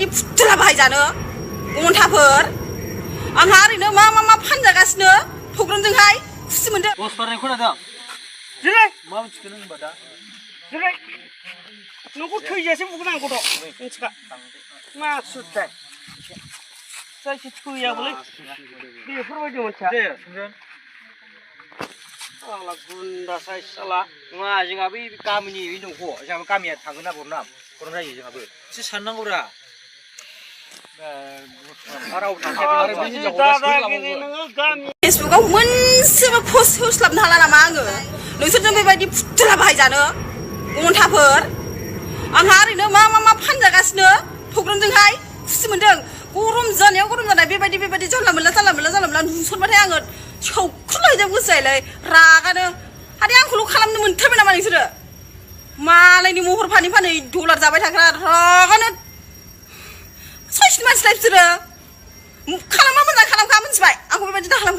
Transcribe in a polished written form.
बेबायदि फुथुला बाहायजानो गन्थाफोर आंहा ओरैनो मा फानजागासिनो प्रग्रामजोंहाय खुसि मोनदों बस बारनाय खोनादों जिराय मा मिथिखो नों होनबा दा जिराय नोंखौ थैजासे बुगोन आं गथ' मिथिखा मा सुथाय जायखि थैयाबोलै बेफोरबायदि मानसिया दे सोंगोन आला गुन्दा साइस साला नङा जोंहा बै गामिनि दंख' जोंहाबो गामिया थांगोन ना बरनाम बरनाम जायो जोंहाबो एसे साननांगौरा फेसबुकाव मोनसेबो पस्ट होस्लाबनो हाला नामा आङो नोंसोरजों बेबायदि फुथुला बाहायजानो गन्थाफोर आंहा ओरैनो मा फानजागासिनो प्रग्रामजोंहाय खुसि मोनदों गरम जानाय बेबायदि जानला मोनला नुसनबाथाय आङो सौख्रुलायजोब गोसो जायोलै रागानो आरो आंखौल' खालामनो मोनथारबाय नामा नोंसोरो मालायनि महर फानै डलार जाबाय थाग्रा रागानो साइसनि मानसिलाय बिसोरो खालामा मोजां खालामखा मिथिबाय आंखौ बेबायदि दाखालाम